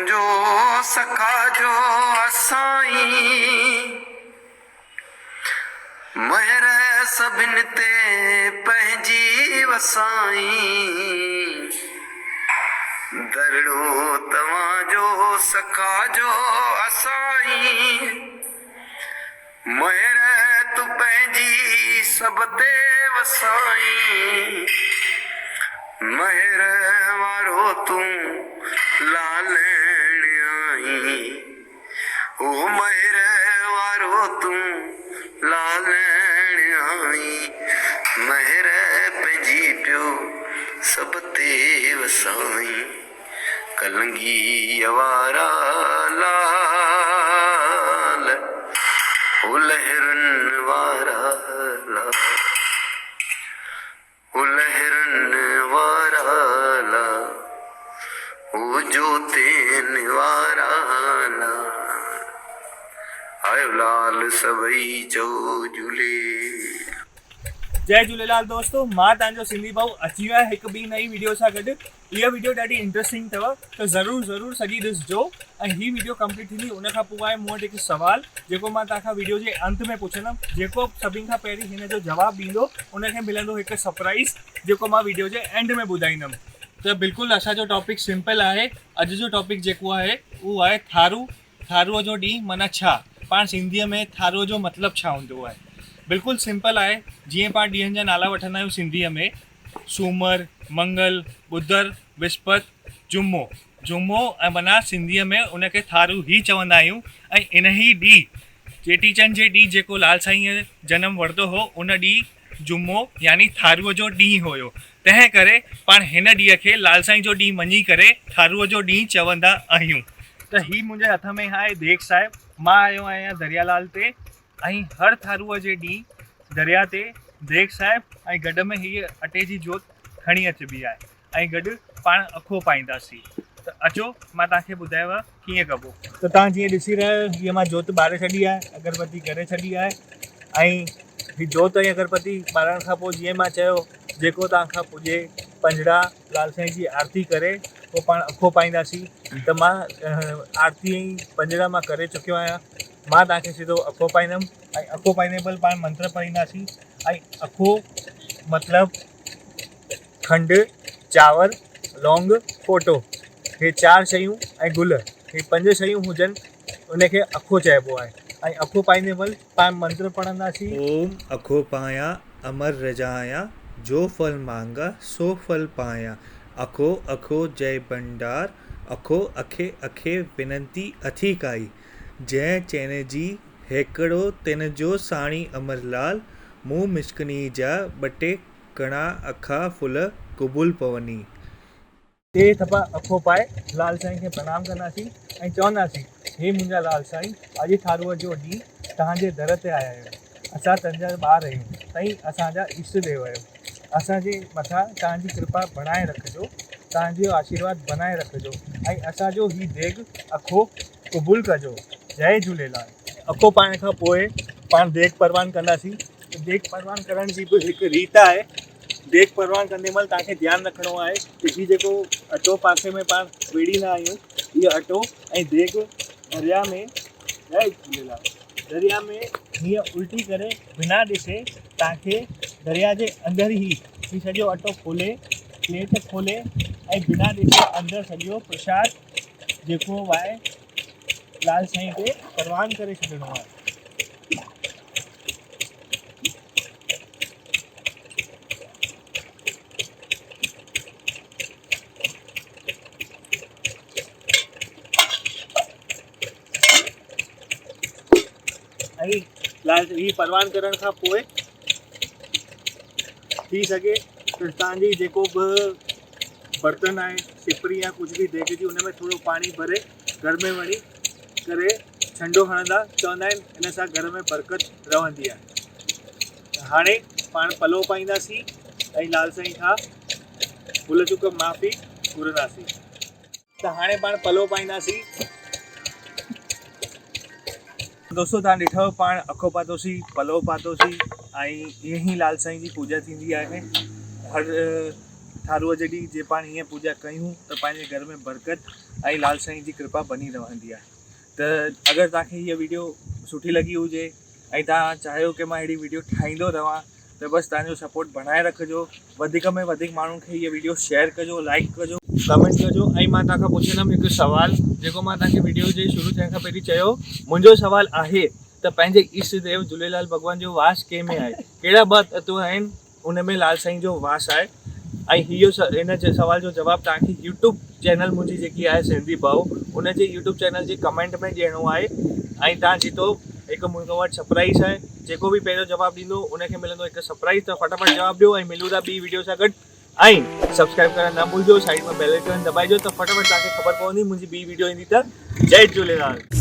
تنهنجو سکا جو سائين. مهر سڀن تي پنهنجي وسائين. درڙو توهان جو سکا جو سائين. مهر تون پنهنجي سڀ تي وسائين. مهر وارو تون لالڻ آهين. او مهر وارو تون لالڻ آهين. مهر پنهنجي پيو سڀ تي وسائين. ڪلنگيء وارا لال، او لهرن وارا لال، او لهرن وارا لال، او جوتين وارا لال، آيو لال سڀئي چئو جهولي. جئي جهوليلال دوستو مان توهان جو سنڌي ڀائو اچي ويو آهيان هڪ ٻي نئين وڊيو سان گڏ. هيء وڊيو ڏاڍي انٽرسٽنگ اٿو ته ضرور ضرور سڄي ڏسجو ۽ هي وڊيو ڪمپليٽ ٿيندي ان کان پوء آهي مون وٽ هڪ سوال جيڪو مان توهان کان وڊيو جي انت ۾ پڇندم جيڪو سڀني کان پهرين هن جو جواب ڏيندو ان کي ملندو هڪ سرپرائز جيڪو مان وڊيو جي اينڊ ۾ ٻڌائيندم. ته بلڪل اسان جو ٽاپڪ سمپل آهي اڄ جو ٽاپڪ جيڪو آهي اهو آهي ٿارو ٿاروء جو ڏينهن معنيٰ ڇا؟ پاڻ سنڌيء ۾ ٿاروء جو مطلب ڇا هوندو آهي؟ بلڪل سمپل آهي، جيئن پاڻ ڏينهن جا نالا وٺندا آهيون سنڌيء ۾، سومر، منگل، ٻڌر، وسپت، جمعو، جمعو ۽ معنيٰ سنڌيء ۾ ان کي ٿارو ئي چوندا آهيون ۽ انهيء ڏينهن چيٽي چنڊ جي ڏينهن جيڪو لال سائينء جنم ورتو هو، ان ڏينهن جمعو يعني ٿاروء جو ڏينهن هيو، تنهن ڪري پاڻ هن ڏينهن کي لال سائين جو ڏينهن مڃي ڪري ٿاروء جو ڏينهن چوندا آهيون. ته هي منهنجي هٿ ۾ آهي ديڳ صاحب، مان آيو آهيان دريا لال تي ۽ هر ٿاروء جي ڏينهن دريا تي ديڳ صاحب ۽ گڏ ۾ هيء اٽي جي جوت کڻي اچبي آهي. ۽ گڏ پاڻ اکو پائينداسين ته اچو مان توهان کي ٻڌايان ڪيئن ڪبو. ته توهان جيئن ڏسي رهيا آهيو هيء مان جوت ٻاري ڇڏي آهي اگربتي ڪري ڇڏي آهي ۽ هي جوت ۽ اگربتي ٻارڻ کان پوء جيئن مان چيو جيڪو توهان کان پڄي پنجڙا لال سائين جي آرتي ڪري پوء پاڻ اکو پائينداسين ته مان آرتي ۽ پنجڙا مان ڪري چڪيو آهيان مان توهان کي سڌو اکو پائيندم ۽ اکو پائيندي مهل پاڻ منتر پڙهينداسين ۽ اکو مطلب کنڊ، چانور، لونگ، ڦوٽو هي چار شيون ۽ گل هي پنج شيون هجن ان کي اکو چئبو آهي ۽ اکو پائيندي مهل پاڻ منتر پڙهنداسين. اوم اکو پايان امر رجايان، جو ڦل مانگا سو ڦل پايان، اکو اکو جئي ڀنڊار، اکو اکي اکي وينتي اٿي ڪائي، جنهن چين جي هيڪڙو تن جو ساڻي امر لال، مون مشڪني جا ٻه ٽي ڪڻا اکا ڦل قبول پوني. ٽي ٿپا اکو پائي لال سائين کي پرڻام ڪنداسين ۽ چونداسين، هي منهنجا لال سائين، اڄ ٿاروء جو ڏينهن توهان جي در تي آيا آهيون. اسان تنهنجا ٻار آهيون ۽ اسان جا اشٽ ديو آهيو. اسان جي مٿان توهان جي ڪرپا بڻائي رکجو، توهان جو آشيرواد بنائي رکجو ۽ اسان جو هي ديڳ اکو قبول ڪجو. جئي جهوليلال. اکو پائڻ کان پوء پاڻ ديڳ پروان ڪنداسين. ديڳ پروان ڪرڻ جي به هڪ ريت آهي. ديڳ پروان ڪندي مهل توهان کي ڌيان رکڻو آهي ته هي جيڪو اٽو پاسي ۾ پاڻ ويڙهيندا آهيون اهو اٽو ۽ ديڳ درياء ۾ جئي جهوليلال درياء ۾ هيئن الٽي ڪري بنا ڏسي توهان کي درياء جي اندر ئي هي سڄو اٽو کولي پليٽ کولي ۽ بنا ڏسي اندر سڄو پرشاد جيڪو آهي لال سائين تي پروان ڪري ڇڏڻو آهي. ۽ لال هي پروان ڪرڻ کان پوء ٿي سگهي ته توهان جي جيڪو به برتن آهي سپري يا ڪجهه به ديڳ جي ان ۾ ٿورو پاڻي ڀري گهر ۾ وڃي ڪري ڇنڊو هڻندا چوندا آهن ان سان گهر ۾ برڪت رهندي آهي هاڻي پاڻ پلو پائينداسين ۽ لال سائين کان ڀل چڪ معافي گهرنداسين ته هاڻي پاڻ پلو پائينداسين. دوستو توهان ڏٺو پاڻ اکو پاتوسين پلو پاتوسين ۽ ائين ئي لال سائين جي پوڄا ٿيندي آهي هر ٺاروء جي ڏينهن جي پاڻ هيئن پوڄا ڪيون ته پنهنجي گهر ۾ برڪت ۽ لال سائين جي ڪرپا بني رهندي آهي ته اگر توهان کي هيء ويڊيو سٺي لڳي هجي ۽ توهان چاهيو ڪي مان اهڙي ويڊيو ٺاهيندو رهان ته بس توهان جو سپورٽ بڻائي رکجو وڌيڪ ۾ وڌيڪ ماڻهن کي هيء ويڊيو شيئر ڪجو لائڪ ڪجو ڪمينٽ ڪجو ۽ مان توهان کان پڇندم هڪ سوال جيڪو مان توهان کي ويڊيو جي شروع ٿيڻ کان پهرين چيو منهنجو سوال آهي ته پنهنجي اشٽ ديو جهوليلال ڀڳوان جو واس ڪنهن ۾ آهي ڪهڙا ٻه تتو آهن ان ۾ لال سائين جو واس آهي ۽ هيو هن سوال جو جواب توهان کي يوٽيوب چينل منهنجي جيڪي آهي سنڌي ڀائو ان جي يوٽيوب چينل جي ڪمينٽ ۾ ڏيڻو آهي ۽ توهان جيتو هڪ منهنجو وٽ سرپرائز آهي جيڪو به پهريون جواب ڏيندو ان کي ملندو هڪ سرپرائز ته فٽافٽ جواب ڏيو ۽ ملون ٿا ٻي ويڊيو سان گڏ ۽ سبسڪرائب ڪرڻ نه ڀلجو سائيڊ ۾ بيل آئيڪن دٻائجو ته فٽافٽ توهان کي خبر پوندي منهنجي ٻي ويڊيو ايندي ته جئي جهوليلال.